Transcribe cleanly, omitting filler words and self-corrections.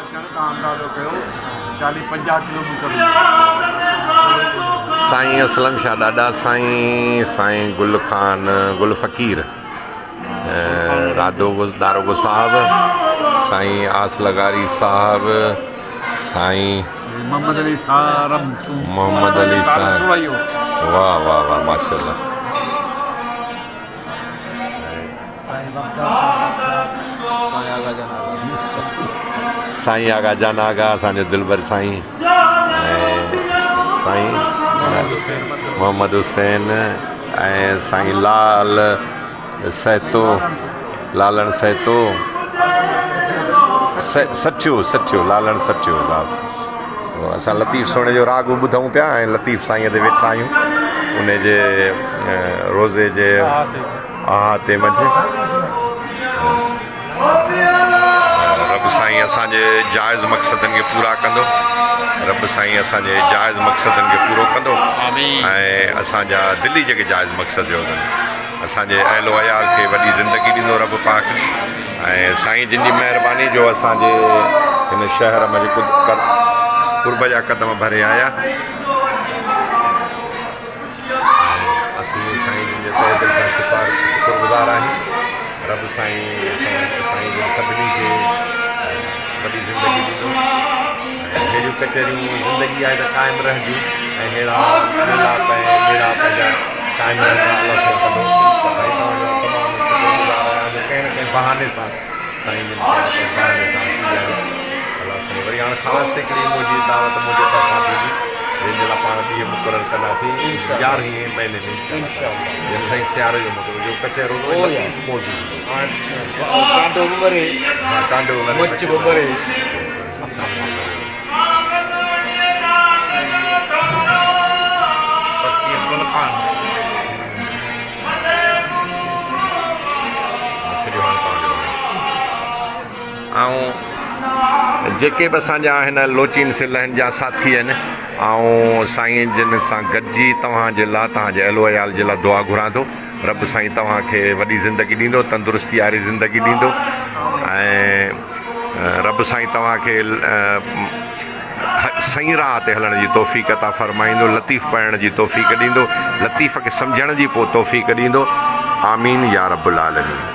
اچڻ تان اندازو ڪيو چاليهه 50 ڪلوميٽر. سائين اسلم شاھ ڏاڏا سائين سائين گل خان گل فقير رادو داروغو صاحب سائين آس لغاري صاحب سائين محمد علي سارم محمد علي سارم واه واه واه ماشاءالله. سائين آغا جان آغا اسان جو دلبر سائين ۽ سائين محمد حسين ۽ سائين لال سهتو لالڻ سهتو سٺيو سٺيو لالڻ سٺيو صاحب اسان لطيف سهڻي جو راڳ به ٻڌون پيا ۽ لطيف سائين تي ويٺا آهيون ان جي روزي جي احاطي منجهه رب سائين اسان جي جائز مقصدن کي پورا ڪندو رب سائين اسان جي جائز مقصدن کي پورو ڪندو ۽ اسان جا دلي جيڪي جائز مقصد هجن اسان جي اهل و عيال کي وڏي زندگي ڏيندو رب پاڪ ۽ سائين جن جي مهرباني جو اسان جي هن شهر منجهه قرب جا قدم ڀري آيا اسين سائين جن جي تهه دل سان شڪر گذار آهيون رب سائين سائين جن سڀني کي وڏي زندگي ڏيندو ۽ ههڙيون ڪچهريون زندگي آهي ته قائم رهنديون ۽ ههڙا ميلاپ ۽ ميڙاپ پنهنجا قائم رهندا الله سائين ڪندو سائين توهان جو تمام شڪر گذار آهيان جو ڪنهن نه ڪنهن بهاني سان سائين جن ڪنهن نه ڪنهن بهاني سان اچي ويا آهيون الله سائين وري هاڻ خاص هڪڙي منهنجي دعوت منهنجي طرفان ٿيندي جنهن جي لاء پاڻ ڏينهن مقرر ڪنداسين يارهين مهيني ۾ انشاء الله جنهن سائين سياري جو مطلب جو ڪچهرو هوندو لطيف موضوع هوندو ٽانڊو به ٻري ها ٽانڊو به ٻري مچ به ٻري. فقير گل خان. آئون جيڪي به اسان جا هن لوچين سلهن جا ساٿي آهن آئون سائين جن سان گڏجي توهان جي لا توهان جي اهل و عيال جي لا دعا گهران ٿو رب سائين توهان کي وڏي زندگي ڏيندو تندرستي واري زندگي ڏيندو ۽ رب سائين توهان کي صحيح راهه تي هلڻ جي توفيق عطا فرمائيندو لطيف پڙهڻ جي توفيق ڏيندو لطيف کي سمجهڻ جي پوء توفيق ڏيندو آمين يا رب العالمين.